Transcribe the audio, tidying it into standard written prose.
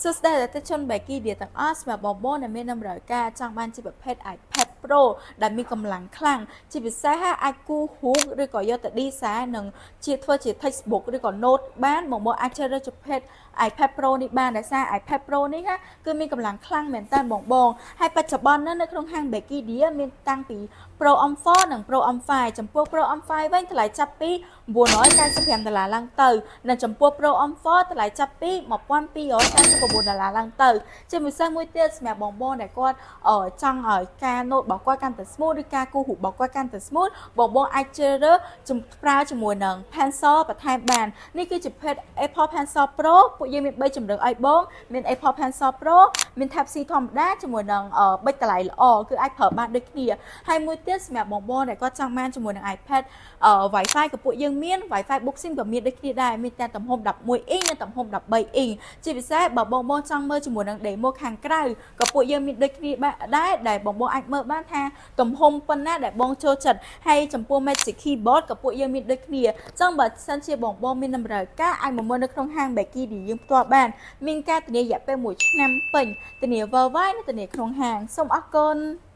សួស្តីអតិថិជន Becky ឌីទាំងអស់សម្រាប់បងប្អូនដែលមានតម្រូវការចង់បានជាប្រភេទ iPad Pro ដែលមានកម្លាំងខ្លាំងជាពិសេសអាចគូររូបឬក៏យកទៅ design និងជាធ្វើជា textbook ឬក៏ note បានបងប្អូនអាចជ្រើសរើសជាប្រភេទ iPad Pro នេះបានដោយសារ iPad Pro នេះណាគឺមានកម្លាំងខ្លាំងមែនតើបងបងហើយបច្ចុប្បន្ននៅក្នុងហាង Becky Deal មានតាំងពី Pro M4 និង Pro M5 ចំពោះ Pro M5 វិញថ្លៃចាប់ពី995ដុល្លារឡើងទៅនិងចំពោះ Pro M4 ថ្លៃចាប់ពី1299ដុល្លារឡើងទៅជាពិសេសមួយទៀតសម្រាប់បងបងដែលគាត់ចង់ឲ្យការ note របស់គាត់កាន់តែ smooth ឬការគូររូបរបស់គាត់កាន់តែ smooth បងបងអាចជ្រើសរើសប្រើជាមួយនឹង pencil បន្ថែមបាននេះគឺជាប្រភេទ Apple Pencil Pro ពួកយើងមាន3ជម្រើសឲ្យបងមាន Apple Pencil Pro មាន Type C ធម្មតាជាមួយនឹងប៊ិចតម្លៃល្អគឺអាចប្រើបានដូចគ្នាហើយមួយទៀតសម្រាប់បងបងដែលគាត់ចង់បានជាមួយនឹង iPad Wi-Fi ក៏ពួកយើងមាន Wi-Fi Book SIM ក៏មានដូចគ្នាដែរមានតែទំហំ11អ៊ីងនិងទំហំ13អ៊ីងជាពិសេសបើបងបងចង់មើលជាមួយនឹង demo ខាងក្រៅក៏ពួកយើងមានដូចគ្នាដែរដែលបងបងអាចមើលបានថាទំហំប៉ុណ្ណាដែលបងចូលចិត្តហើយចំពោះ Magic Keyboard ក៏ពួកយើងមានដូចគ្នាចឹងបើសិនជាបងបងមានតម្រូវការអាចមកមើលនៅក្នុងហាង Becky ដែលយើងផ្ទាល់បានមានការធានារយៈពេល1ឆ្នាំពេញធានា worldwide និងធានាក្នុងហាងសូមអរគុណ។